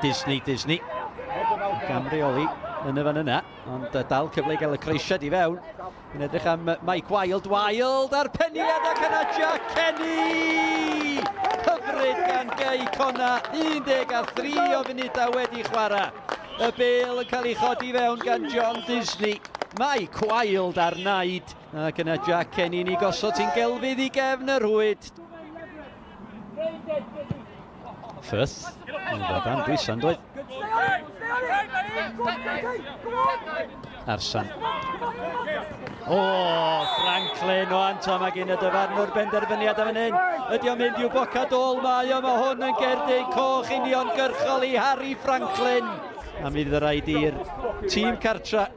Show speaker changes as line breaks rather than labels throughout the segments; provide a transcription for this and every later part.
Disney, Disney. Gam reoli yn y fan yna, ond dal cyfle i gael y croesiad i fewn. Yn edrych am Mike Wild, Wild a'r peniad ac yna Jack Kenny! Hyfryd gan Gei Conna, 13 o funudau wedi chwarae. Y bel yn cael ei chodi fewn gan John Disney. Mike Wild ar naid. Ac yna Jack Kenny'n ei gosod sy'n gelfydd i gefn y rhwyd. Firth. Yn dod dan bwysau, yn dweud. Arsan. O, Franklin o Anto, mae gen y dyfarnwr benderfyniad am hyn. Ydy o'n mynd i'w bocad ôl, mae o, mae hwn yn gerdyn coch uniongyrchol i Harry Franklin. A mi fydd rhaid i'r tîm cartra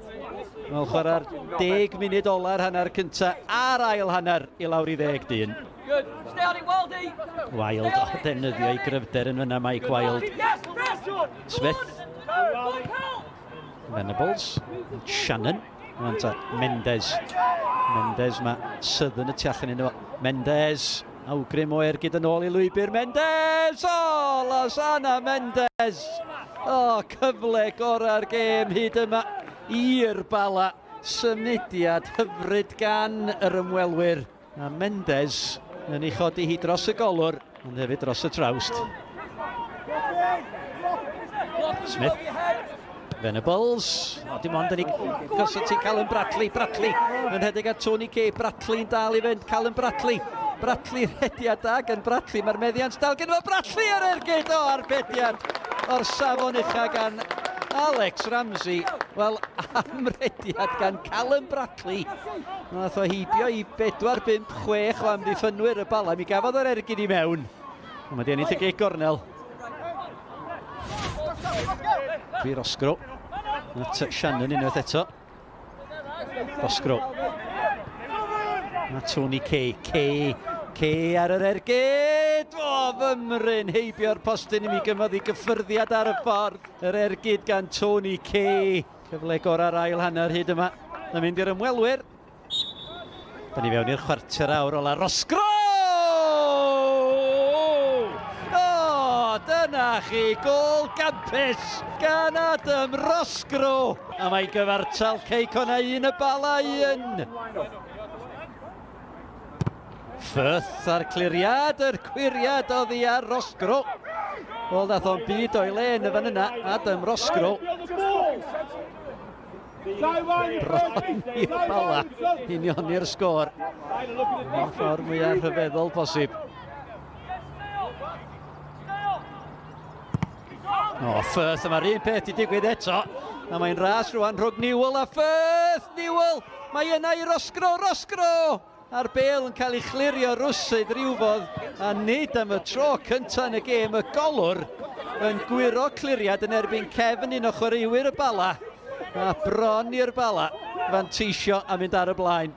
Wel, chwarae'r 10 munud ola'r hanner cynta a'r ail hanner i lawr i ddeg dyn. Wild, o, defnyddio ei gryfder yn fyna Mike Wild. Smith. Venables. Shannon. Rwan Mendes. Mendes, mae Southern y tu allan iddo fo. Mendes, awgrym o ergyd yn ôl i lwybr Mendes! O, Lasana Mendes! O, cyfle gorau'r gêm hyd yma i'r Bala. Symudiad hyfryd gan yr ymwelwyr. A Mendes yn ei chodi hi dros y golwr, ond hefyd dros y trawst. Smith. Venables. O, dim ond yn ei gosod ti Callum Bradley. Bradley yn rhedeg at Tony Kay. Bradley'n dal i fynd. Callum Bradley. Bradley rhediad da gan Bradley. Mae'r meddiant dal gen fo Bradley ar ergyd o arbediad o'r safon ucha gan Alex Ramsey. Wel, am rediad gan Callum Bradley. Nath o heibio i 4, 5, 6 o amddiffynwyr y Bala. Mi gafodd yr ergyd i mewn. Ond mae di ennill y gig gornel. Dwi Roscrow. At Shannon unwaith eto. Roscrow. A Tony Kay. Kay. Kay ar yr ergyd. O, fymryn heibio'r postyn i mi gymodd i gyffyrddiad ar y ffordd. Yr ergyd gan Tony Kay. Cyfle gorau'r ail hanner hyd yma. Na mynd i'r ymwelwyr. Da ni fewn i'r chwarter awr ola. Roscrow! O, dyna chi, gol gampus gan Adam Roscrow. A mae gyfartal Cei Connah 1 y Bala 1. Firth a'r cliriad, yr cwiriad oddi ar Roscrow. Wel, nath o'n byd o'i le yn y fan yna, Adam Roscrow. Bron i'r Bala unioni'r sgôr. Mewn ffordd mwyaf rhyfeddol posib. O, Firth, a mae'r un peth i digwydd eto. A mae'n ras rwan rhwng Newell a Firth! Newell! Mae yna i Roscrow, Roscrow! A'r bêl yn cael ei chlirio rwsyd rywfodd, a nid am y tro cyntaf yn y gêm, y golwr yn gwyro cliriad yn erbyn cefn un o chwaraewyr y Bala, a bron i'r Bala fanteisio a mynd ar y blaen.